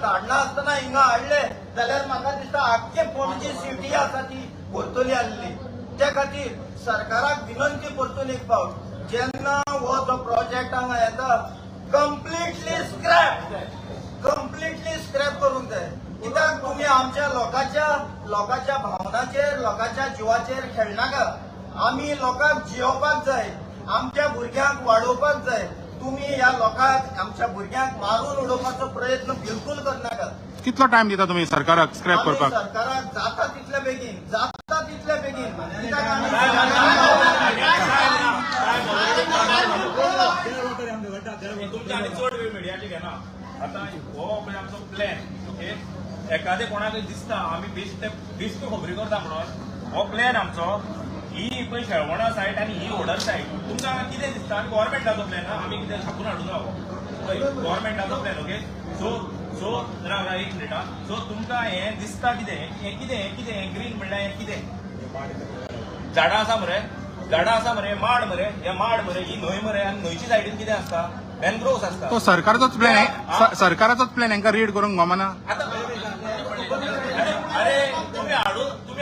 धाडना आसतना हिंगा हाडले जाल्यार म्हाका दिसता आख्खे पणजी सिटी आसा ती भरतली आसली. त्या खातीर सरकाराक विनंती परतून एक फावट, जेन्ना हो जो प्रोजेक्ट हांगा येता कंप्लिटली स्क्रॅप, कंप्लिटली स्क्रॅप करूंक जाय. कित्याक तुमी आमच्या लोकांच्या भावनाचेर, लोकांच्या जिवाचेर खेळनाका. आमी लोकांक जियोवपाक जाय, आमच्या भुरग्यांक वाडोवपाक जाय. तुमी ह्या लोकांक, आमच्या भुरग्यांक मारून उडोवपाचो प्रयत्न बिलकुल करनाका. कितलो टायम दिता तुमी सरकाराक स्क्रॅप आमी करपाक? सरकाराक जाता तितले बेगीन, जाता तितले बेगीन. कित्याक आमी तुमच्या आनी चड वेळ मिडियाचे घेना. आतां हो पळय आमचो प्लॅन, ओके, एकादे कोणाक दिसता आमी बेश्टे बेश्ट्यो खबरी करता म्हणून, हो प्लॅन आमचो. ही पळय शेळवणा सायट आनी ही होडर सायट. तुमकां हांगा कितें दिसता? आमी गोवोरमेंटाचो प्लॅन, आमी कितें छापून हाडूना. हो पळय गोवोरमेंटाचो प्लॅन. ओके, सो सो राव राव एक मिनट. सो तुमकां हें दिसता कितें? हें कितें? हें कितें? हें ग्रीन म्हणल्यार हें कितें? झाडां आसा मरे, झाडां आसा मरे, माड मरे, हे माड मरे, ही न्हंय मरे. आनी न्हंयच्या सायडीन कितें आसता? मॅनग्रोव्स आसता. तो सरकाराचोच प्लॅन, सरकाराचोच प्लॅन हांकां रीड करूंक गमना. आता अरे तुमी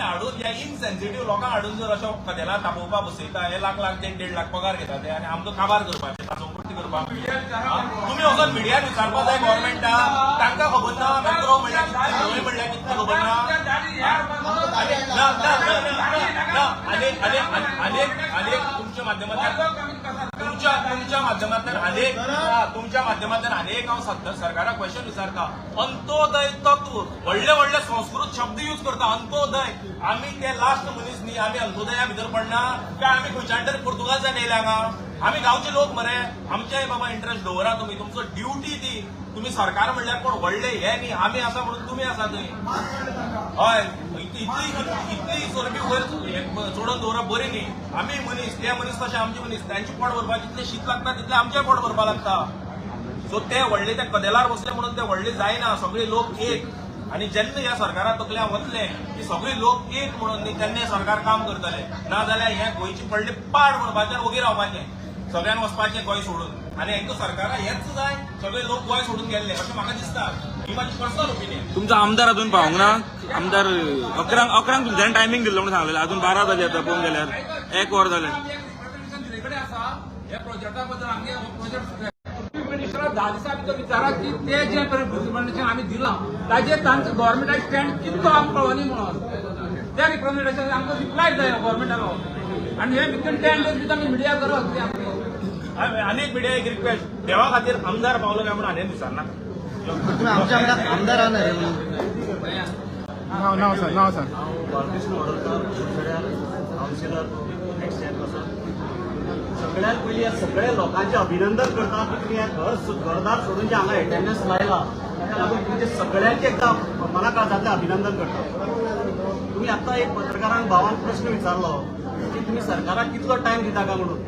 हाडून ह्या इनसेन्सिटीव लोकांक हाडून जर अशें कदेलार तापोवपाक बसयता, हे लाख लाख, देड देड लाख पगार घेता ते आनी आमकां काबार करपाचे, ताचोपट्टी करपाक. तुमी वचोन मिडियान विचारपा जाय गव्हर्मेंटाक. तांकां खबर ना मॅनग्रोव म्हणल्यार कितें, न्हंय म्हणल्यार कितें खबर ना. आनी ना ना ना ना ना आनी आनी आनी तुमच्या माध्यमांतल्यान, तुमच्या तुमच्या माध्यमांतल्यान अनेक, तुमच्या माध्यमांतल्यान अनेक हांव सरकाराक क्वेश्चन विचारता. अंत्योदय तत्व, व्हडले व्हडले संस्कृत शब्द यूज करता, अंत्योदय. आमी ते लास्ट मनीस न्ही? आमी अंत्योदया भितर पडना काय? आमी खंयच्यान तरी पुर्तुगालच्यान येयले हांगा? आमी गांवचे लोक मरे. आमचे बाबा इंट्रस्ट दवरा तुमी. तुमचो ड्युटी ती. तुमी सरकार म्हणल्यार कोण व्हडले हे न्ही. आमी आसा म्हणून तुमी आसा थंय. हय, इतली इतली चरबी वयर चडोवन दवरप बरी न्ही. आमी मनीस, ते मनीस तशे आमचे मनीस. तांचे पोट भरपाक जितले शीत लागता तितले आमचें पोट भरपाक लागता. सो ते व्हडले त्या कदेलार बसले म्हणून ते व्हडले जायना. सगळे लोक एक. आनी जेन्ना ह्या सरकारा तकल्या वतले की सगळे लोक एक म्हणून न्ही, तेन्ना हें सरकार काम करतले. ना जाल्यार हें गोंयची पडले पाड म्हणपाचें, ओगी रावपाचें, सगळ्यांक वचपाचें गोंय सोडून. आनी हांकां सरकारा हेंच जाय, सगळे लोक गोंय सोडून गेल्ले अशें म्हाका दिसता. ही म्हाजी पर्सनल ओपिनियन. तुमचा आमदार अजून पावंक ना. आमदार 11क 11क तुमच्यानी टायमिंग दिल्लो म्हणून सांगलेलं. अजून 12 जाली. आतां पळोवंक गेल्यार एक वर जालें. रिप्रेझेंटेशन दिल्ले कडेन आसा ह्या प्रोजेक्टा बद्दल. आमगे हो प्रोजेक्ट चीफ मिनिस्टराक 10 दिसां भितर विचारा की ते जे रिप्रेझेंटेशन आमी दिलां ताजेर तांचो गव्हर्मेंटाक स्टँड कितलो आमकां कळनी म्हणून. त्या रिप्रेझेंटेशन आमकां रिप्लाय जाय गव्हर्मेंटालो आनी हे विथीन 10 डेज भितर आमी मिडिया करत ते आमगे. अनेक मिडिया एक रिक्वेस्ट, देवा खातीर आमदार पावलो काय म्हणून हाणें विचारना. तुम्ही आमच्या आमदार आमदार आहा रे म्हणून. नाव नाव सर, नाव सर. हांव बालकृष्ण ऑर्डरकर, कुडचड्यार कावन्सिलर, एक्स चेअरपर्सन. सगळ्यात पयलीं ह्या सगळ्या लोकांचें अभिनंदन करता की तुमी हें घर घरदार सोडून जे हांगा एटेंडन्स लायला, ताका लागून तुमचे सगळ्यांचे एकदां मना काळजांतलें अभिनंदन करता. तुमी आतां एक पत्रकारांक भावान प्रश्न विचारलो की तुमी सरकाराक कितलो टायम दिता काय म्हणून.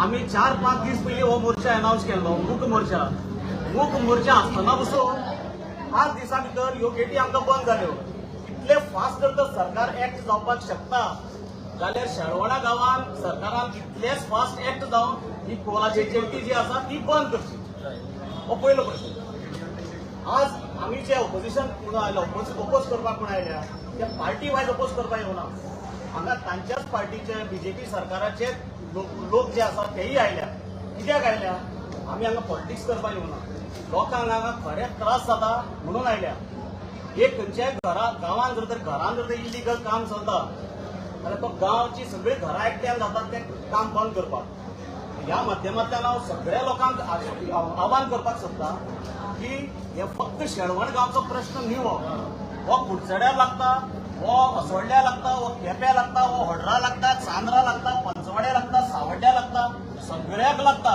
आमी 4-5 दीस पयलीं हो मोर्चा अनावन्स केल्लो, मूक मोर्चा. मूक मोर्चा आसतना पसून 5 दिसां भितर ह्यो गेटी आमकां बंद जाल्यो. इतले फास्ट जर तर सरकार एक्ट जावपाक शकता जाल्यार शेळवणा गांवान सरकारान इतलेच फास्ट एक्ट जावन ही कोलाची जेटी जी आसा ती बंद करची, हो पयलो प्रश्न. आज आमी जे ऑपोजिशन म्हणून आयलो, ओपोज करपाक कोण आयल्या, ते पार्टी वायज ओपोज करपाक येवना. हांगा तांच्याच पार्टीचे, बीजेपी सरकाराचे लोक जे आसा तेय आयल्या. कित्याक आयल्या? आमी हांगा पॉलिटिक्स करपाक येवना. लोकांक हांगा खरे त्रास जाता म्हणून आयल्या. एक खंयच्याय घरा गांवान जर तर घरान जर तर इलिगल काम चलता जाल्यार तो गांवची सगळीं घरां एकठांय जातात तें काम बंद करपाक. ह्या माध्यमांतल्यान हांव सगळ्या लोकांक आवाहन करपाक सोदता की हे फक्त शेळवण गांवचो प्रश्न न्ही. हो हो कुडचड्यार लागता, हो असोळड्या लागता, हो केप्या लागता, हो हडरा लागता, चांदरा लागता, पंचवाड्या लागता, सावड्ड्या लागता, सगळ्याक लागता.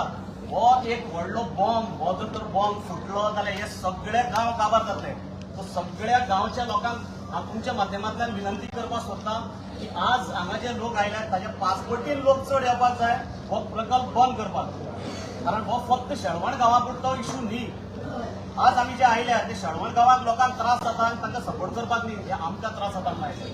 हो एक व्हडलो बॉम्ब. हो जर तर बॉम्ब फुटलो जाल्यार हे सगळे गांव काबार जातले. सो सगळ्या गांवच्या लोकांक हांव तुमच्या माध्यमांतल्यान विनंती करपाक सोदता की आज हांगा जे लोक आयल्यात ताजे पासपोर्टीन लोक चड येवपाक जाय हो प्रकल्प बंद करपाक, कारण हो फक्त शेळवण गांवा पुरतो इशू न्ही. आज आमी जे आयल्या ते शेळवण गांवाक लोकांक त्रास जाता आनी तांकां सपोर्ट करपाक न्ही. हे आमकां त्रास जाता म्हणून आयले.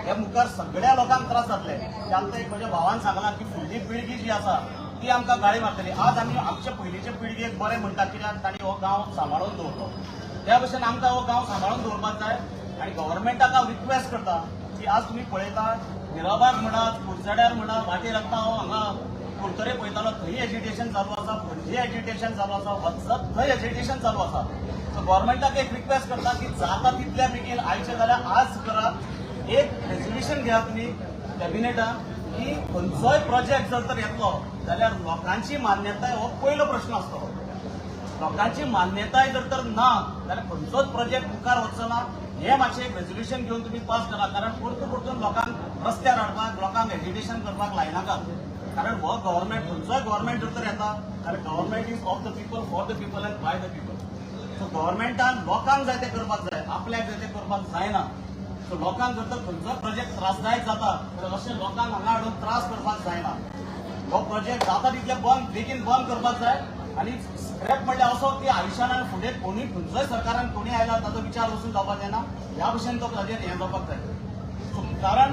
हे मुखार सगळ्या लोकांक त्रास जातले. ते आमकां एक म्हज्या भावान सांगलां की फुडली पिळगी जी आसा ती आमकां गाळी मारतली. आज आमी आमचे पयलींचे पिळगेक बरें म्हणटात कित्याक तांणी हो गांव सांबाळून दवरलो. त्या भशेन आमकां हो गांव सांबाळून दवरपाक जाय आनी गव्हर्मेंटाक हांव रिक्वेस्ट करता की आज तुमी पळयता मिराबाग म्हणा, कुडचड्यार म्हणा, वाटेर आतां हांव हांगा कुडतरे पळयतालो थंय एजिटेशन चालू आसा, पणजे एजिटेशन चालू आसा, वचत थंय एजिटेशन चालू आसा. सो गव्हर्मेंटाक एक रिक्वेस्ट करता की जाता तितल्या बेगीन आयचे जाल्यार आज करात, एक रेजोल्युशन घेयात तुमी कॅबिनेटान की खंयचोय प्रोजेक्ट जर तर येतलो जाल्यार लोकांची मान्यताय हो पयलो प्रश्न आसतलो. लोकांची मान्यताय जर तर ना जाल्यार खंयचोच प्रोजेक्ट मुखार वचचो ना. हे मातशें एक रेजोल्युशन घेवन तुमी पास करा, कारण परतून परतून लोकांक रस्त्यार हाडपाक, लोकांक एजिटेशन करपाक लायनाकात. कारण हो गव्हर्मेंट खंयचोय गव्हर्मेंट जर तर येता जाल्यार government is of the people, for the people and by the people. So गव्हर्मेंटान लोकांक जाय तें करपाक जाय, आपल्याक जाय तें करपाक जायना. सो लोकांक जर तर खंयचोय प्रोजेक्ट त्रासदायक जाता जाल्यार अशें लोकांक हांगा हाडून त्रास करपाक जायना. हो प्रोजेक्ट जाता तितले बंद बेगीन बंद करपाक जाय आनी स्क्रॅप म्हणल्यार असो की आयुश्यान आनी फुडें कोणूय खंयचोय सरकारान कोणूय आयला ताचो विचार वचून जावपाक जायना, ह्या भशेन तो ताजेर हें जावपाक जाय. सो कारण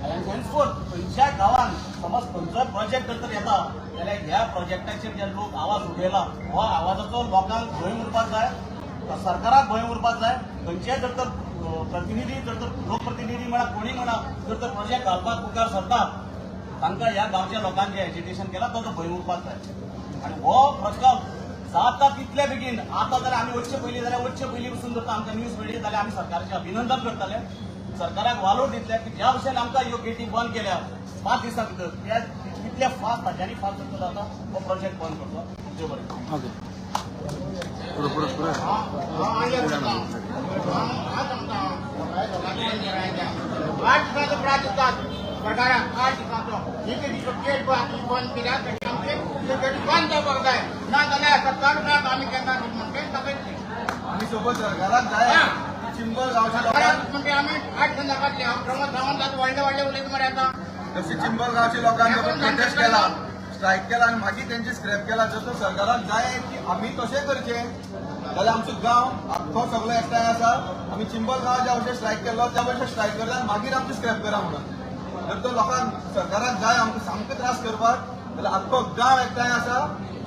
हेन्सफोर्थ खंयच्याय गांवान समज खंयचोय प्रोजेक्ट जर तर येता जाल्यार ह्या प्रोजेक्टाचेर जे लोक आवाज उठयला हो आवाजाचो लोकांक भंय उरपाक जाय, सरकाराक भंय उरपाक जाय. खंयचेय जर तर प्रतिनिधी जर तर लोकप्रतिनिधी म्हणा कोणी म्हणा जर तर प्रोजेक्ट घालपाक मुखार सरता तांकां ह्या गांवच्या लोकांक जे एजिटेशन केला ताचो भंय उरपाक जाय. आनी हो प्रकल्प जाता तितले बेगीन आतां जाल्यार आमी वचचे पयलीं जाल्यार वचचे पयलीं पसून जर आमकां न्यूज मेळ्ळी जाल्यार आमी सरकाराचें अभिनंदन करतले, सरकाराक वालोर दितले की ज्या भशेन आमकां ह्यो गेटी बंद केल्या 5 दिसां भितर त्या तितल्या फास्ट ताज्यांनी फास्ट जर जाता हो प्रोजेक्ट बंद करचो. देव बरें. आठ दिसांचो त्रास दितात सरकाराक, 8 दिसांचो ही गेट बंद केल्या तरी आमचे गेट बंद जावपाक जाय, ना जाल्यार सरकार आमी केन्ना म्हणटे दाखयतले. आमी सोबत सरकाराक जाय चिंबल गांवच्या लोकांक म्हणजे आमी 8 दिसां दाखयतले. हांव प्रमोद सावंत आतां व्हडले व्हडले उलयता मरे आतां. जशी चिंबल गांवच्या लोकांनी प्रोटेस्ट केला, स्ट्रायक केला आनी मागीर तेंचे स्क्रॅप केला, जसो सरकाराक जाय की आमी तशें करचें जाल्यार आमचो गांव आख्खो सगळो एकठांय आसा. आमी चिंबल गांव ज्या भशेन स्ट्रायक केल्लो त्या भशेन स्ट्रायक करता आनी मागीर आमचें स्क्रॅप करा म्हणून. जर तो लोकांक सरकाराक जाय आमकां सामकें त्रास करपाक जाल्यार आख्खो गांव एकठांय आसा,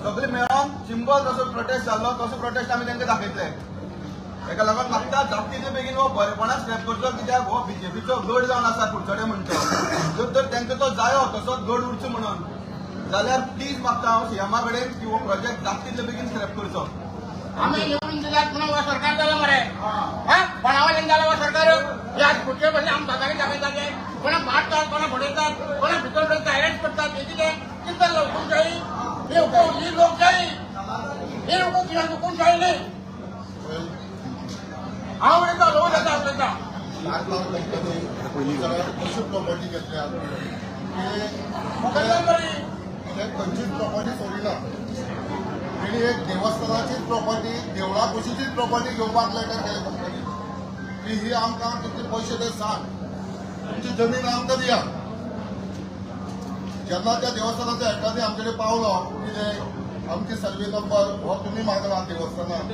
सगळे मेळोन चिंबल जसो प्रोटेस्ट जाल्लो तसो प्रोटेस्ट आमी तांकां दाखयतले. ताका लागून म्हाका जाता तितले बेगीन हो बरेपणान स्क्रॅप करचो, कित्याक हो बीजेपीचो गड जावन आसा कुडचडे म्हणटा. जर तर तांकां तो जायो तसोच गड उरचो म्हणून जाल्यार प्लीज मागता हांव सीएमा कडेन की हो प्रोजेक्ट जाता तितले बेगीन स्क्रॅप करचो. आमी निवडून दिल्यात म्हणून हो सरकार जालो मरे, कोणा जालो हो सरकार. हे आज खुर्चेर बसले आमी दादागिरी दाखयतात, कोणाक मारतात, कोणाक बडयतात, कोणाक भितर भितर अरेस्ट करतात. हे कितें कितें हुकुमशाही, ही ही लोकशाही, ही हुकुमशाही न्ही. हांव उलयता, लोक जाता उलयता. कशी प्रॉपर्टी घेतल्या ते खंयचीच प्रॉपर्टी सोडिना. तेणी एक देवस्थानाचीच प्रॉपर्टी, देवळा कुशीचीच प्रॉपर्टी घेवपाक लेटर केलें कंपनी की ही आमकां कितले पयशे ते सांग, तुमची जमीन आमकां दिया. जेन्ना त्या देवस्थानाचो एकादी आमचे कडेन पावलो कितें आमचे सर्वे नंबर हो तुमी मागला देवस्थानाक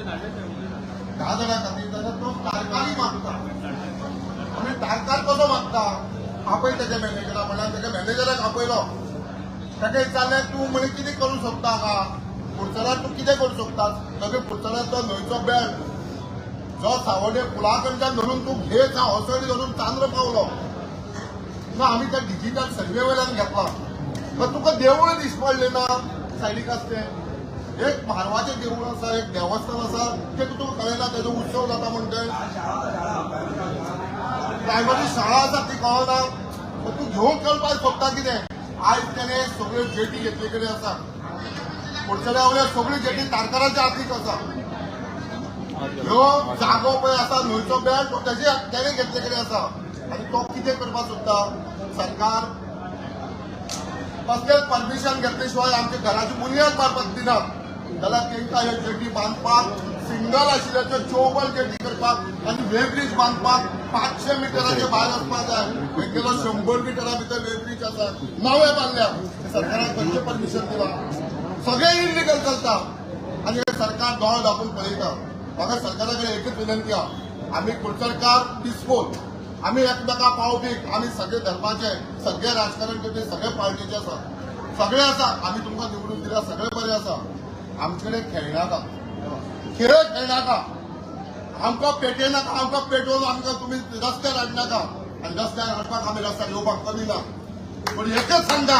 10 जाणां खातीर, जाल्यार तो तारकारी मागता. आमी तारकार कसो मागता? आपय तेच्या मॅनेजरा, म्हणल्यार तेच्या मॅनेजराक आपयलो. ताका विचारलें तूं म्हणे कितें करूं शकता हांगा कुडचड्यार, तूं कितें करूं शकता? सगळे कुडचड्याचो न्हंयचो बेल्ट जो सावडे पुला कडच्यान धरून तूं घेत हॉस्पिटल धरून चांद्र पावलो ना, आमी त्या डिजिटल सर्वे वयल्यान घेतला. पण तुका देवूळ दिस पडलें ना सायडीक आसतें. एक म्हारवाचें देवूळ आसा, एक देवस्थान आसा, तें तुका कळना तेजो उत्सव जाता म्हणटे. प्रायमरी शाळा आसा ती कळना, तूं घेवन करपाक सोदता कितें? आयज तेणें सगळ्यो जेटी घेतले कडेन आसा, कुडचड्या वयल्यो सगळ्यो जेटी तारकाराच्या हातीक आसा. ह्यो जागो पळय आसा न्हंयचो बेल्ट तो तेजे तेणें घेतले कडेन आसा. आनी तो कितें करपाक सोदता? सरकार कसलेंच परमिशन घेतले शिवाय आमच्या घराची बुन्याद मारपाक दिना जाल्यार तांकां ह्यो जेटी बांदपाक सिंगल आशिल्ल्याच्यो चौबल जेटी करपाक आनी वे ब्रीज बांदपाक 500 मिटराचे भायर वचपाक जाय. एकलो 100 मिटरा भितर वे ब्रीज आसा, नवे बांदल्या. सरकारान खंयचें परमिशन दिलां? सगळें इल्लिगल चलता आनी हे सरकार दोळे दाखोवन पळयता. म्हाका सरकारा कडेन एकच विनंती आहा, आमी कुडचडकार पिसफूल, आमी एकमेका पावपी, आमी सगळे धर्माचे, सगळे राजकारण करपी, सगळे पार्टीचे आसा. सगळे आसा, आमी तुमकां निवडून दिला, सगळे बरे आसा. आमचे कडेन खेळनाका, खेळ खेळनाका, आमकां पेटयनाका, आमकां पेटोवन आमकां तुमी रस्त्यार हाडनाका. आनी रस्त्यार हाडपाक आमी रस्त्यार येवपाक कमी ना. पूण एकच सांगता,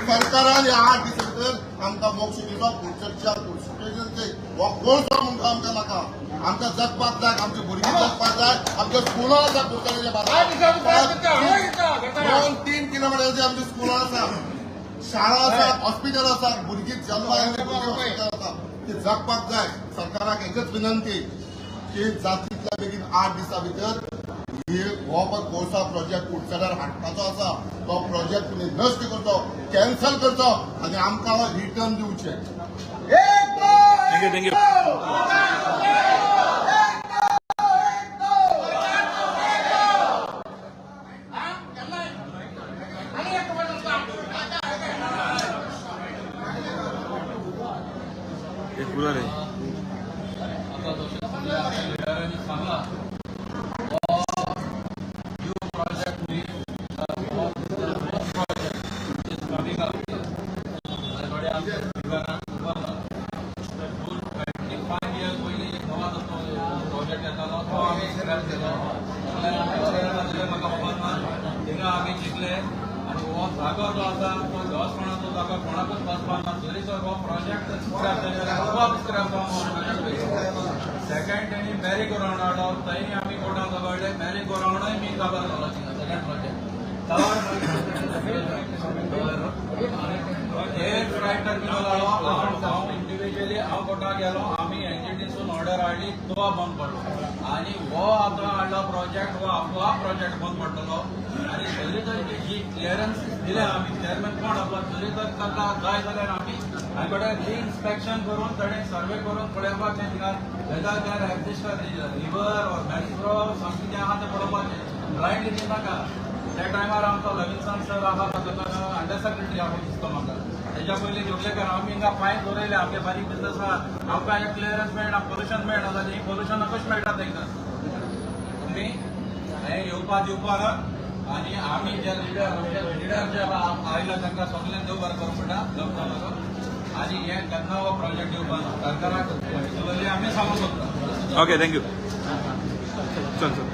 सरकारान ह्या 8 दिसां भितर आमकां मोक्ष दिवचो. कुडचडच्या कुडचडचे हो कोळसो म्हणटा आमकां नाका. आमकां जगपाक जाय, आमची भुरगीं जगपाक जाय, आमच्या स्कुलां आसा कुडचड्याच्या बाजून 2-3 किलोमिटराचेर आमची स्कुलां आसा, शाळा आसा, हॉस्पिटल आसा, भुरगीं जल्मा आयिल्लीं भुरगीं हॉस्पिटल आसा, ती जगपाक जाय. सरकाराक एकच विनंती की जातींतल्या बेगीन 8 दिसां भितर ही हो पळय कोळसा प्रोजेक्ट कुडचड्यार हाडपाचो आसा, तो प्रोजेक्ट तुमी नश्ट करचो, कॅन्सल करचो आनी आमकां रिटर्न दिवचें. Thank you thank you. एक कूलर आहे. आता जशें लिडरांनी सांगला, न्यू प्रोजेक्ट न्ही, प्रोजेक्ट कमींग अप थोडे आमच्या 25 इयर्स पयलीं एक नवा जो प्रोजेक्ट येतालो तो आमी स्क्रॅप केलो. म्हाका खबर ना, थिंगा आमी जिखले आनी हो जागो जो आसा तो देवस्थानाचो जागो कोणाकूच बसपाक ना. जरी तर हो प्रोजेक्ट स्क्रॅप जालो जाल्यार आपोआप स्क्रॅप जावन प्रोजेक्ट. सेकंड तेणी मॅरी गो रावंड हाडलो, थंय आमी कोर्टान झगडले. मॅरी गो रावंडूय मी काबार जालो थिंगा. Second project third air freight terminal हाडलो. हांव इंडिव्हिज्युअली हांव कोर्टाक गेलो, आमी एनजीटीसून ऑर्डर हाडली, तो बंद पडलो. आनी हो आतां हाडलो प्रोजेक्ट, हो आपोआप प्रोजेक्ट बंद पडटलो. आनी जरी तर जी क्लियरन्स दिल्या आमी, चेअरमॅन कोण आपलो, जरी तर ताका जाय जाल्यार आमी तांचे कडेन रिइन्स्पेक्शन करून ताणें सर्वे करून पळोवपाचें थिंगा whether there exist river or mangrove something कितें आहा तें पळोवपाचें. ब्लायंडली ती नाका. त्या टायमार आमचो लविन्सन सर आहा, ताजो अंडर सेक्रेटरी आहा दिसता म्हाका. तेज्या पयलीं जोगलेकर आमी हिंगा फायन दवरयले. आमगे बारीक बिजनस आहा, आमकां हें क्लियरन्स मेळना, पोल्युशन मेळना जाल्यार ही पोल्युशन कशें मेळटा तांकां? तुमी हें येवपा दिवपा ना. आनी आमी जे लिडर जे आयला तांकां सगळ्यांक देव बरें करूं म्हणटा, देव बरें करूं. आनी हें केन्ना हो प्रोजेक्ट येवपा ना सरकाराक पर्टिक्युलरली आमी सांगूंक सोदता. Okay thank you. चल चल.